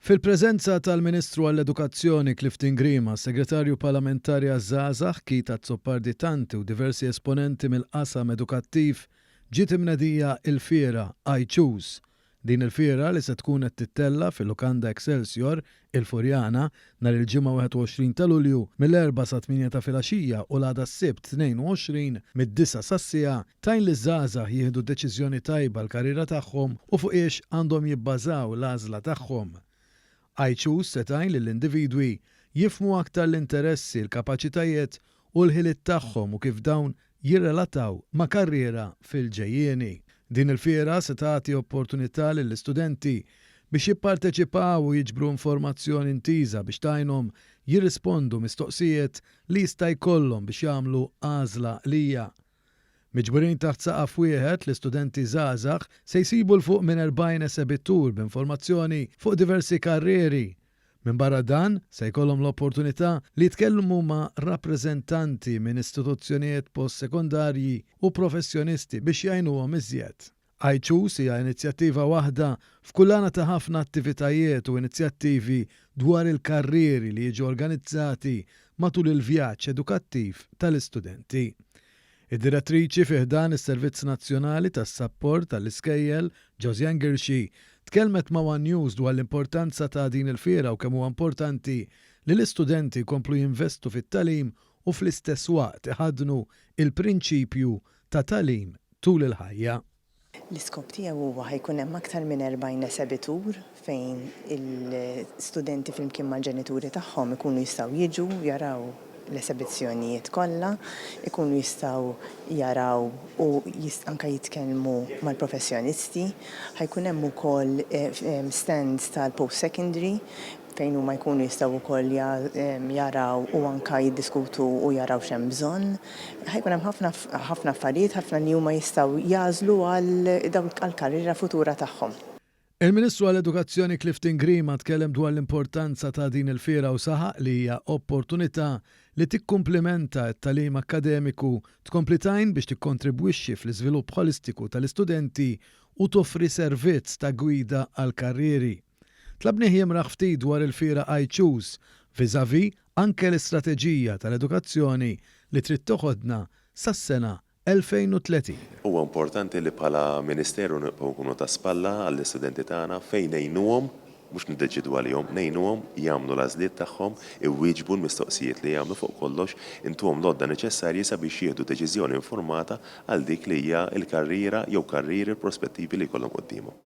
Fil-preżenza tal-Ministru għall-Edukazzjoni Clifton Grima, Segretarju Parlamentari għaż-Żgħażagħ Keith Azzopardi Tanti u diversi esponenti mill-qasam edukattiv, ġiet imnedija il-fiera I Choose. Din il-fiera li se tkun qed tittella' fil-Lukanda Excelsior, il-Furjana, nhar il-Ġimgħa 21 ta' Lulju mill-erbgħa sat-tmienja ta' filgħaxija u l-għada s-Sibt 22 mid-disgħa sas-siegħa, tgħin liż-żgħażagħ jieħdu deċiżjoni tajba għall-karriera tagħhom u fuqiex għandhom jibbażaw l-għażla tagħhom. I Choose se tgħin lill-individwi jifhmu aktar l-interessi, l-kapaċitajiet u l-ħiliet tagħhom u kif dawn jirrelataw ma' karriera fil-ġejjieni. Din il-fiera se tagħti opportunità lill-istudenti biex jipparteċipaw u jiġbru informazzjoni intiża biex tgħinhom jirrispondu mistoqsijiet li jista' jkollhom biex jagħmlu għażla għaqlija. Miġburin taħt saqaf wieħed, l-istudenti żgħażagħ se jsibu 'l fuq minn 40 esebitur b'informazzjoni fuq diversi karrieri. Minbarra dan, se jkollhom l-opportunità li jitkellmu ma' rappreżentanti minn istituzzjonijiet post-sekondarji u professjonisti biex jgħinuhom iżjed. I Choose hija inizjattiva waħda f'kullana ta' ħafna attivitajiet u inizjattivi dwar il-karrieri li jiġu organizzati matul il-vjaġġ edukattiv tal-istudenti. Id-Direttriċi fi ħdan is-Servizz Nazzjonali tas-Sapport għall-Iskejjel, Josianne Ghirxi, tkellmet ma' one News dwar l-importanza ta' din il-fiera u kemm huwa importanti li l-istudenti jkomplu jinvestu fit-tagħlim u fl-istess waqt iħaddnu il-prinċipju ta' tagħlim tul il-ħajja. L-iskop tiegħu huwa ħa jkun hemm aktar minn 40 esebitur fejn il-studenti flimkien mal-ġenituri tagħhom ikunu jistgħu jiġu jaraw l-esebizzjonijiet kollha, ikunu jistgħu jaraw u anke jitkellmu mal-professjonisti. Ħa jkun hemm ukoll stands tal-post-secondary fejn huma jkunu jistgħu wkoll jaraw u anke jiddiskutu u jaraw x'hemm bżonn. Ħa jkun hemm ħafna ħafna affarijiet, ħafna li huma jistgħu jagħżlu għall-karriera futura tagħhom. Il-Ministru għall-Edukazzjoni Clifton Grima tkellem dwar l-importanza ta' din il-fiera u saħaq li hija opportunità li tikkumplimenta t-tagħlim akkademiku, tkompli tgħin biex tikkontribwixxi fl-iżvilupp ħolistiku tal-istudenti u toffri servizz ta' gwida għall-karrieri. Tlabnih jimraħ ftit dwar il-fiera I Choose, vis-à-vis anke l-istrateġija tal-edukazzjoni li trid toħodna sas-sena 2030. Huwa importanti li bħala Ministeru nibqgħu nkunu ta' spalla għall-istudenti tagħna fejn ngħinuhom, mhux niddeċiedu għalihom, ngħinuhom jagħmlu l-għażliet tagħhom, iwieġbu l-mistoqsijiet li jagħmlu fuq kollox, intuhom l-għodda neċessarji sabiex jieħdu deċiżjoni informata għal dik li hija l-karriera jew karrieri prospettivi li jkollhom quddiemhom.